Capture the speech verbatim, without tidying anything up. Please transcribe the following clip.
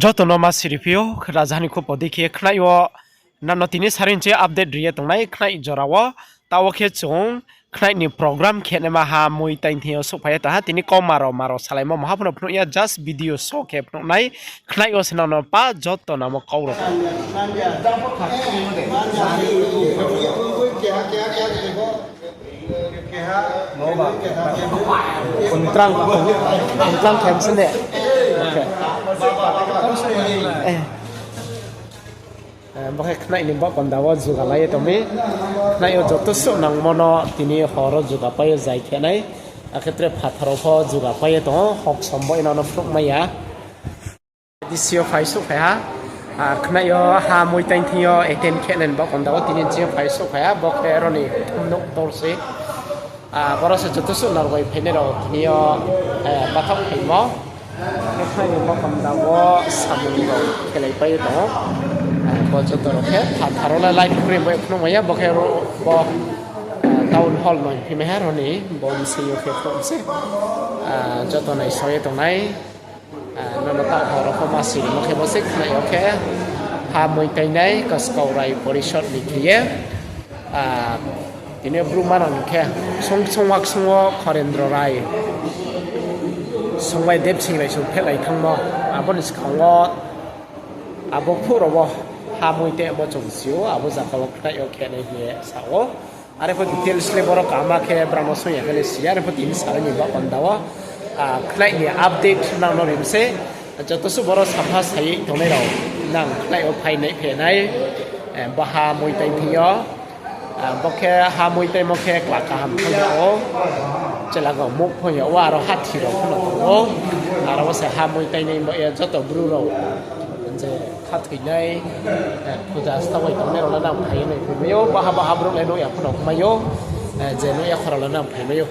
Joto no ma siri phi ou, Raja ni khupo di khe khnaih wo, nang no tini sari nchi update ri ye tongnai khnaih jora wo, taoh wo khe chung khnaih ni program khe naima ha mui taing thing yo souhphai ye tong ha, tini kau maro maro salaimo maha phano phnuh ya, just video show khe phnuh nai, khnaih wo se nang no pa joto namo kau rao. Kongtrang, kongtrang khe mse ne. Bo khe khnaih ni baoh panda wo juga lai ye tong mi. Khnaih yo joto suh nangmo no tini hor wo juga pai ye zai khe nai. Akhe tre phathar wo pho juga pai ye tong ou, hoksom bo ino no phnuh mai ya. Disi yo phai souhphai ha. Khnaih yo ha mui taing thing yo attend khe nai ni baoh panda wo tini nchi yo phai souhphai ha, bo khe aro ni thumnouh dol se. Boro se joto suh narbai phainai rao tini yo bathaoh phaimo. Khnaih ni baoh panda wo samung rao khelai pai ye tong ou. Bo joto rao khe phathar wo le live kri bai phnuh mai ya, bo khe ro bo town hall no hingphi mai ha aro ni, bo bsing yo khe phnuh se. Joto naisao ye tongnai. Nono taoh hor wo pho ma sirimo khe bo se khnaih yo khe ha mui taingnai Kaskau Rai Porishod ni khe ye. Tini yo bru manang ni khe song songwak song wo Khorendro Rai, songbai Debsing Rai song phehlai thanngmo, abo ni skang wo abo phuh rao wo ha mui taimo chung si ou, abo zaga wo khnaih yo khe nai hing ye sa ou. Are pho details le boro kaham khe brao no song ya khe le si ya, are pho tini sari ni baoh panda wo khnaih ni update nang no ri mi se. Joto suh boro sampha sai tongnai rao, nang khnaih yo phainai phainai, bo ha mui taing thing yo. Bo khe ha mui taimo khe kla kaham pho ya ou, chela ga mouh pho ya ou, aro hathi rao pho no tong ou. Aro wo se ha mui tainai bo ye joto bru rao je khathoinai, puja stabai tongnai rao le nang phai ye nai phai mai ou, baha baha brouh le nuh ya pho no mai ou, je nuh ya khorao le nang phai mai ou.